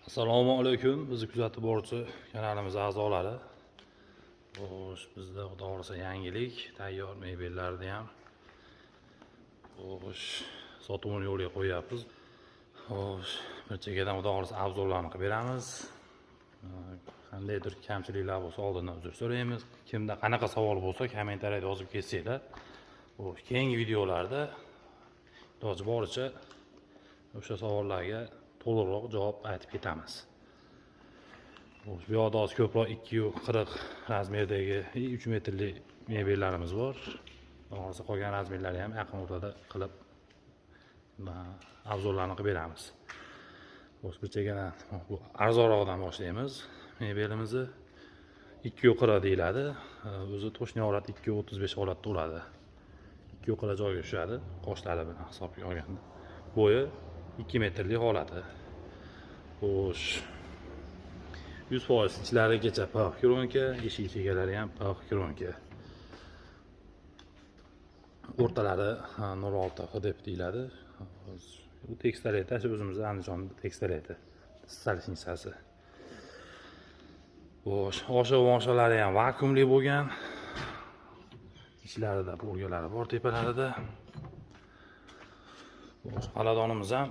Assalomu alaykum, bizni kuzatib boruvchi kanalimiz a'zolari. Xo'sh, bizda xudo xohlasa yangilik, tayyor mebellarni ham xo'sh, sotuvini yo'lga qo'yapmiz. Xo'sh, bir chekkadan xudo xohlasa obzorlarni qilib beramiz. Qandaydir kamchiliklar bo'lsa oldindan uzr so'raymiz. Kimda qanaqa savol bo'lsa kommentariyada yozib ketsanglar, xo'sh, keyingi videolarda iloji boricha o'sha savollarga to'liqroq javob aytib ketamiz. Xo'sh, bu yoqda hozir ko'proq 240 razmerdagi 3 metrli mebellarimiz bor. Hozir qolgan razmerlarni ham yaqin o'rtada qilib obzorlarni qilib beramiz. Xo'sh, bir chekkadan bu arzonroqdan boshlaymiz. Mebelimizni 240 deyiladi. O'zi to'shni holat 235 holatda bo'ladi. 240 joyga tushadi, qoshlari bilan hisobga olganda. Bo'yi 2 metrli holati. Xo'sh, 100% ichlarigacha paq kronka, eshik chekalari ham paq kronka. O'rtalari 0.6 HDP deyiladi. Bu tekstiliyati o'zimizda Andijonda tekstiliyati, stolishnisasi. Xo'sh, oshiq-moshalari ham vakuumli bo'lgan. Ichlarida polkalari bor, tepalarida. Xo'sh, xonadonimiz ham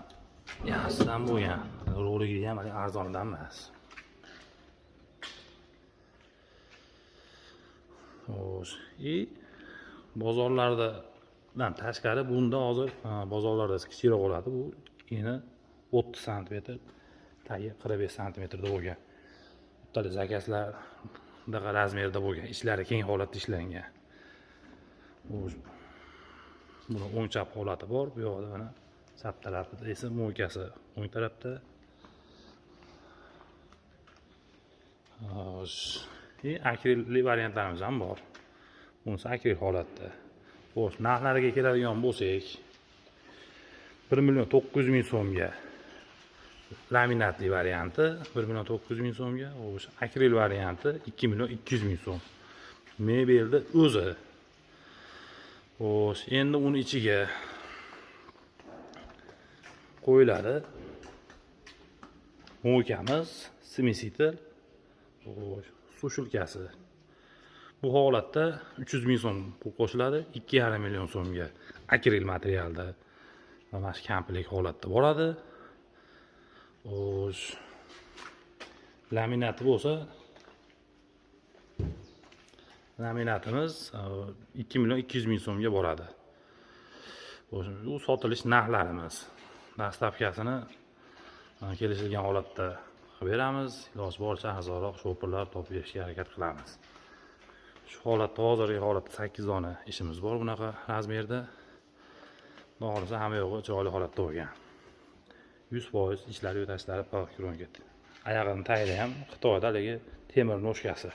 yaxshidan bo'lgan. Ro'ligi ham arzonidan emas. Xo'sh, bozorlardan tashqari bunda hozir bozorlarda kichikroq bo'ladi. Bu eni 30 sm, tagi 45 santimetrda bo'lgan. Bittali zakazlar bunaqa razmerda bo'lgan, ichlari keng holatda ishlangan. Buni o'ng chap holati bor. Bu yoqda mana chap tarafida esa mo'ykasi o'ng tarafda. Xo'sh, akrilli variantlarimiz ham bor. Bunisi akril holatda. Xo'sh, narxlariga keladigan bo'lsak, 1 900 000 so'mga laminatli varianti 1 900 000 so'mga, xo'sh, akril varianti 2 200 000 so'm. Mebelni o'zi. Xo'sh, endi uni ichiga qo'yiladi mo'ykamiz, smesitel, xo'sh, sushilkasi. Bu holatda 300 000 so'm pul qo'shiladi, 2,5 million so'mga akril materialda mana shu komplekt holatda boradi. Xo'sh, laminati bo'lsa, laminatimiz 2 200 000 so'mga boradi. Xo'sh, bu sotilish narxlarimiz. Dastavkasini kelishilgan holatda qilib beramiz. Iloji boricha arzonroq shopirlar topib berishga harakat qilamiz. Shu holatda hozirgi holatda 8 dona ishimiz bor bunaqa razmerda. To'g'risi hamma yo'g'i chiroyli holatda bo'lgan. 100% ichlari tashlari paq kronka. Oyog'ining tagida ham Xitoyda haligi temir noshkasi.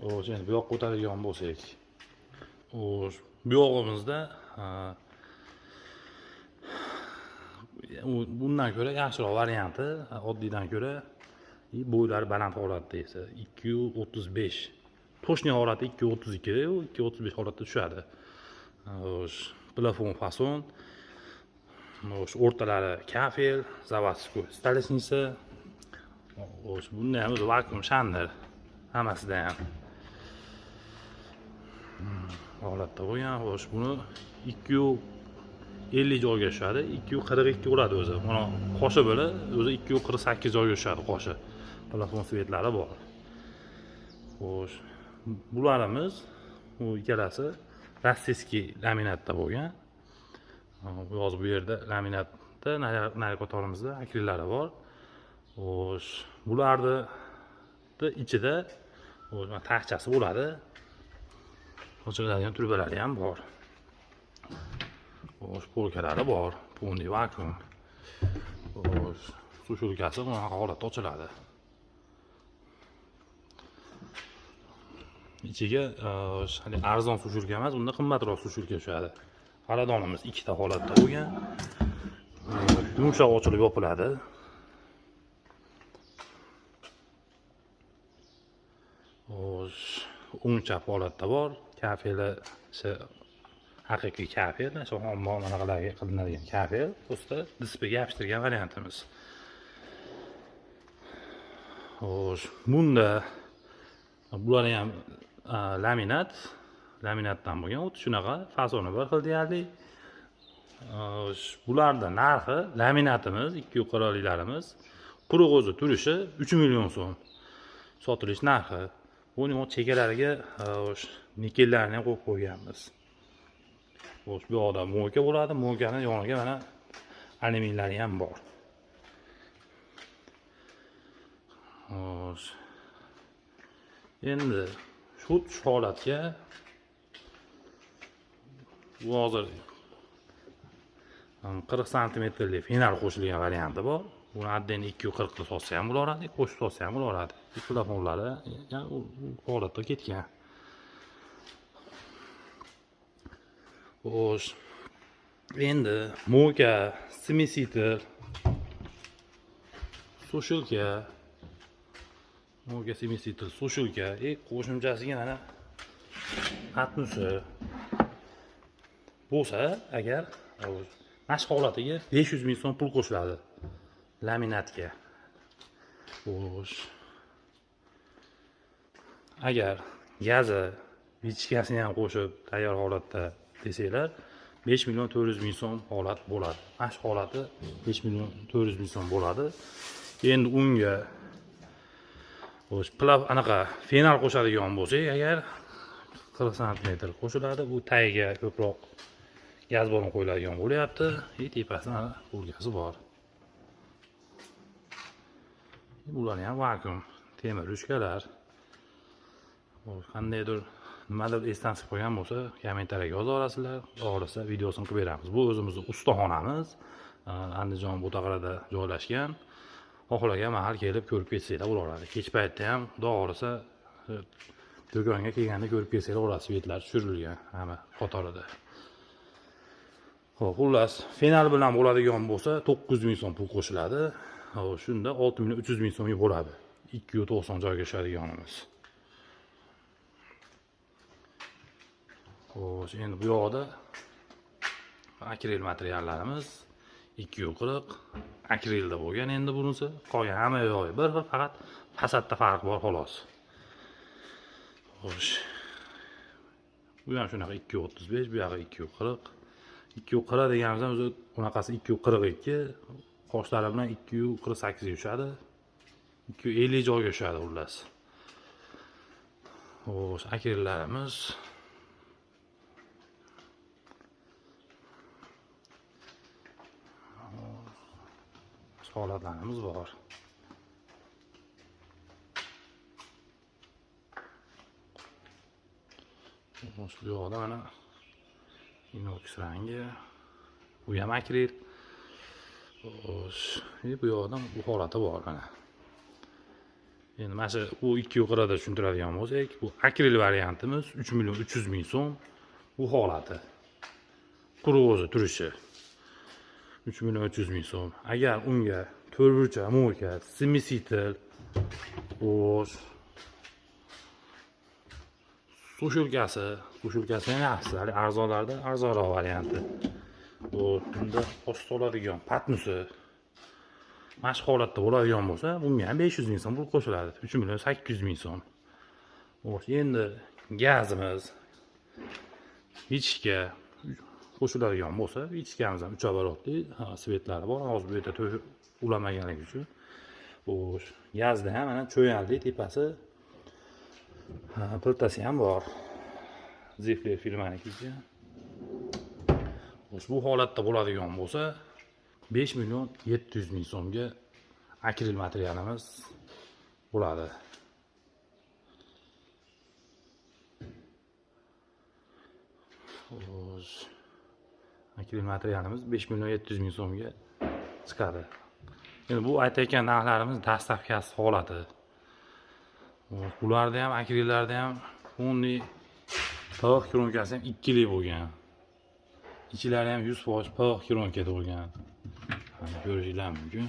Xo'sh, endi bu yoqqa o'tadigan bo'lsak, xo'sh, bu yog'imizda bundan ko'ra yaxshiroq varianti, oddiydan ko'ra bo'ylari baland holatda esa 235, to'shni holati 232, 235 holatda tushadi. Xo'sh, plafon fason, xo'sh, o'rtalari kafel, заводской stolesnitsa. Xo'sh, bunda ham o'zi vakuum shandir hammasida ham holatda bo'lgan. Xo'sh, buni 250 joyga tushadi, 242 bo'ladi o'zi. Mana qoshi bo'ladi, o'zi 248 joyga tushadi qoshi. Plafon svetlari bor. Xo'sh, bularimiz bu ikkalasi rossiyskiy laminatda bo'lgan. Hozir bu yerda laminatda nari qatorimizda akrillari bor. Xo'sh, bularni ichida xo'sh, taxchasi bo'ladi. Ochiladigan trubalari ham bor. Xo'sh, polkalari bor, polniy vakuum. Xo'sh, sushulkasi bunaqa holatda ochiladi. Ichiga hali arzon sushulka emas, unda qimmatroq sushulka tushadi. Xonadonimiz ikkita holatda bo'lgan. Yumshoq ochilib yopiladi. Xo'sh, o'ng chap holatda bor. Kafeli Haqiqiy kafel, shu xomon anaqalarga qilinadigan kafel, usta dispiga yopishtirgan variantimiz. Xo'sh, bunda bular ham laminatdan bo'lgan, xuddi shunaqa fasoni bir xil deyarli. Bularda narxi laminatimiz 240liklarimiz quruq o'zi turishi 3 million so'm. Sotilish narxi. Buning chekalariga nikellarni ham qo'yib qo'yganmiz. Xo'sh, bu yoqda mo'ka bo'ladi, mo'kani yoniga mana alyuminlari ham bor. Xo'sh. Endi shu holatga bu hozir 40 santimetrlik final qo'shilgan varianti bor. Buni отдельно 240 qilib sotsa ham bo'laveradi, qo'shib sotsa ham bo'laveradi. Plafonlari ya'ni u holatda ketgan. Xo'sh, endi mo'ka, smesiter, sushilka, mo'ka, smesiter, sushilka, qo'shimchasiga mana patnusi bo'lsa, agar mana shu holatiga 500 ming so'm pul qo'shiladi laminatga. Xo'sh, agar gazi, vichkasini ham qo'shib tayyor holatda desanglar 5 million 400 ming so'm holat bo'ladi. Mana shu holati 5 million 400 ming so'm bo'ladi. Endi unga xo'sh, anaqa fenal qo'shadigan bo'lsak, agar 40 santimetr qo'shiladi. Bu tagiga ko'proq gaz balon qo'yiladigan bo'lyapti. Tepasida mana pulgasi bor. Bularni ham vakuum temir ruchkalar. Qandaydir nimadir esdan chiqib qolgan bo'lsa, kommentariyaga yoza olasizlar. Xohlasa videosini qilib beramiz. Bu o'zimizning ustaxonamiz. Andijon Bo'taqarada joylashgan. Xohlagan mahal kelib ko'rib ketsanglar bo'laveradi. Kech paytda ham xudo xohlasa do'konga kelganda ko'rib kelsanglar bo'ladi, svetlar tushirilgan hamma qatorida. Xo'p, xullas, fenal bilan bo'ladigan bo'lsa 900 ming so'm pul qo'shiladi. Xo'p, shunda 6 million 300 ming so'mga bo'ladi. 290 joyga tushadiganimiz. Xo'sh, endi bu yoqda akril materiallarimiz 240 akrilda bo'lgan. Endi bunisi qolgan hamma joyi bir xil, faqat fasadda farq bor xolos. Xo'sh, bu ham shunaqa 235, bu yog'i 240. 240 deganimiz ham o'zi bunaqasi 242, qoshlari bilan 248 ga tushadi. 250 joyga tushadi xullas. Xo'sh, akrillarimiz holatlarimiz bor. Xo'sh, bu yoqda mana inox rangi, bu ham akril. Xo'sh, bu yoqda bu holati bor mana. Endi mana shu u 240 da tushuntiradigan bo'lsak, bu akril variantimiz 3 million 300 ming so'm bu holati. Quruq o'zi turishi 3 million 300 ming so'm. Agar unga to'rtburcha mo'ka, smesiter, xo'sh, sushilkasi, sushilkasi ham yaxshi, hali arzonlarda arzonroq varianti. Bu bunda qo'shib oladigan patnusi mana shu holatda bo'ladigan bo'lsa, bunga ham 500 ming so'm pul qo'shiladi. 3 million 800 ming so'm. Xo'sh, endi gazimiz ichishga qo'shiladigan bo'lsa, ichkamiz ham 3 oborotli svetlari bor. Hozir bu yerda ulamaganligi uchun. Xo'sh, gazda ham mana cho'yanli tepasi, plitasi ham bor. Zifler firmaniki. Xo'sh, bu holatda bo'ladigan bo'lsa 5 million 700 ming so'mga akril materialimiz bo'ladi. Xo'sh, akril materialimiz 5 million 700 ming so'mga chiqadi. Endi bu aytayotgan narxlarimiz dastlabkasi holati. Ularda ham, akrillarda ham fonni pog' kronkasi ham 2lik bo'lgan. Ichilari ham 100% pog' kronkada bo'lgan. Mana ko'rishingiz mumkin.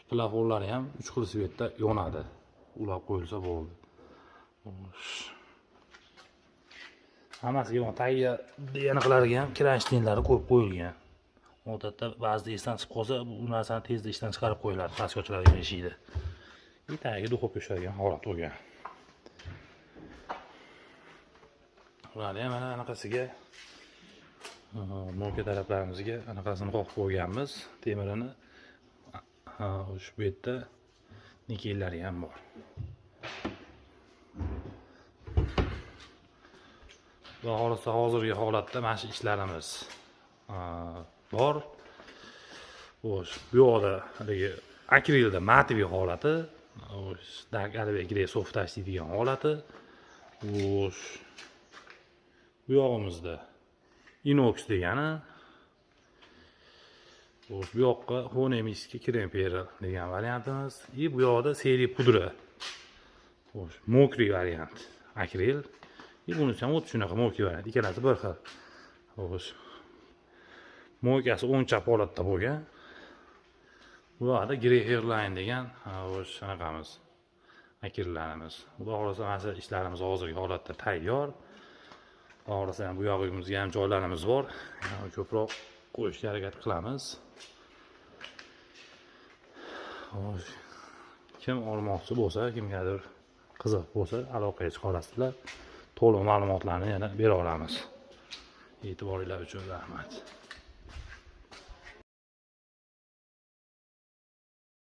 Plafonlari ham 3 xil svetda yonadi. Ulab qo'yilsa bo'ldi. Xo'sh. Hammasiga tagiga aniqlariga ham kronshtenlari qo'yib qo'yilgan. Odatda ba'zida esdan chiqib qolsa, bu narsani tezda ishdan chiqarib qo'yiladi, pastga ochiladigan eshikni. И tagiga duxovka tushadigan holat bo'lgan. Ularni ham mana anaqasiga mo'ka taraflarimizga anaqasini qoqib qo'yganmiz, temirini. Ushbu yerda nikellari ham bor. Xudo xohlasa hozirgi holatda mana shu ishlarimiz bor. Xo'sh, bu yoqda haligi akrilda mativiy holati, xo'sh, dark grey soft touch deydigan holati. Xo'sh, bu yog'imizda inox degani. Xo'sh, bu yoqqa Honemiski krem perl degan variantimiz. И bu yoqda seri pudra. Xo'sh, mokriy variant akril. И bunisi ham xuddi shunaqa mokriy variant, ikkalasi bir xil. Xo'sh, mo'ykasi o'ng chap holatda bo'lgan. Bu yoqda Grey Hairline degan, xo'sh, anaqamiz, akrillarimiz. Xudo xohlasa mana shu ishlarimiz hozirgi holatda tayyor. Xudo xohlasa ham bu yog'imizga ham joylarimiz bor. Ko'proq qo'yishga harakat qilamiz. Xo'sh, kim olmoqchi bo'lsa, kimgadir qiziq bo'lsa, aloqaga chiqa olasizlar. To'liq ma'lumotlarni yana bera olamiz. E'tiboringlar uchun rahmat.